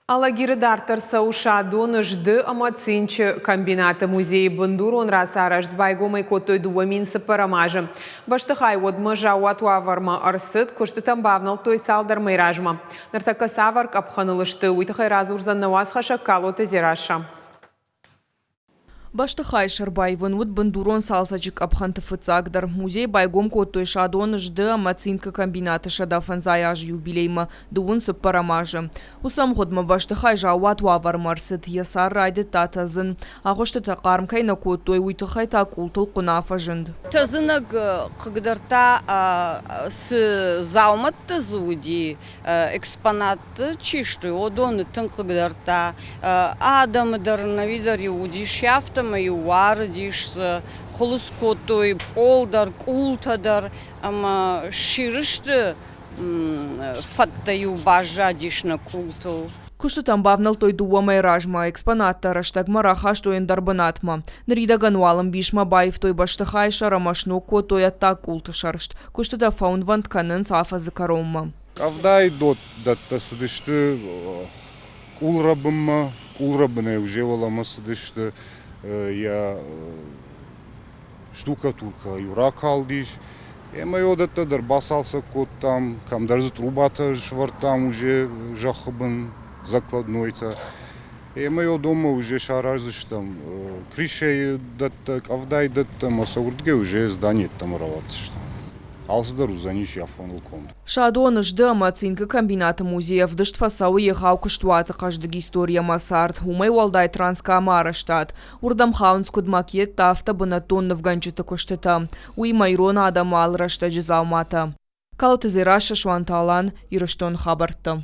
Алагиры дарддӕр цӕуы Садоны зды ӕмӕ цинчы комбинаты музейы бындурон рацарӕзт байгом ӕй кодтой 2004 азы. Бӕстыхай уӕдмӕ заууат уавӕрмӕ ӕрцыд, куыстытӕм бавнӕлдтой цалдӕр мӕй размӕ. Ныртӕккӕ цавӕр къӕпхӕныл сты, уый тыххӕй радзурдзӕн нӕ уацхӕссӕг Калоты Дзерассӕ. Бӕстыхайы сӕр баивын уыд бындурон цалцӕджы къӕпхӕнты фыццагдӕр. Музей байгом кодтой Садоны зды ӕмӕ цинкы комбинаты 105 азы юбилеймӕ дыууын цыппӕрӕм азы. Уыцы ӕмгъуыдмӕ бӕстыхай заууат уавӕрмӕ ӕрцыд, йӕ цар райдыдта тӕдзын. Агъуыстытӕ хъарм кӕй нӕ кодтой, уый тыххӕй та къултыл хъуына фӕзынд. Тӕдзынӕг хъыгдӕрдта, цы дзаумӕттӕ дзы уыди, экспонатты чи сты, уыдоны тынг хъыгдардта. Адӕмы дӕр нӕуидӕр-иу уыдис, афтӕмӕй-иу уарыдис дзы, хуылыдз кодтой пъол дӕр, къултӕ дӕр ӕмӕ сирысты фӕдтӕ-иу баззадис нӕ къултыл. Куыстытӕм бавнӕлдтой дыууӕ мӕйы размӕ, экспонаттӕ рӕстӕгмӕ рахастой ӕндӕр бынатмӕ. Ныридӕгӕн уал ӕмбисмӕ баивтой бӕстыхайы сӕр ӕмӕ сног кодтой ӕддаг къулты сӕрст. Куыстытӕ фӕуынвӕнд кӕнынц афӕдзы кӕронмӕ. Къӕвдайы дӕттӕ цыдысты къулрӕбынмӕ, къулрӕбынӕй уже уӕлӕмӕ цыдысты, йӕ штукатуркӕ-иу ракалдис. Ӕмӕ йӕ дӕттӕ дӕр бацалцӕг кодтам, кӕмдӕр дзы трубатӕ сӕвӕрдтам уже зӕххы бын, закладнойтӕ. Ӕмӕ йӕ уыдонмӕ уже сараздзыстӕм крышӕйы дӕттӕ, къӕвдайы дӕттӕ ӕмӕ сӕ уырдыгӕй уже зданиеттӕм рауадздзыстӕм. Алцыдӕр уыдзӕнис йӕ афоныл конд. Садоны зды ӕмӕ цинкы комбинаты музей ӕвдыст фӕцӕуы егъау куыстуаты хъӕздыг истори ӕмӕ цард, уымӕй уӕлдай Транскамы арӕзтад. Уырдӕм хауынц куыд макеттӕ, афтӕ бынӕттон нывгӕнджыты куыстытӕ, уыимӕ ирон адӕмы алы рӕстӕджы дзауматӕ. Калоты Дзерассӕ, Суанты Алан, Ирыстоны хабӕрттӕ.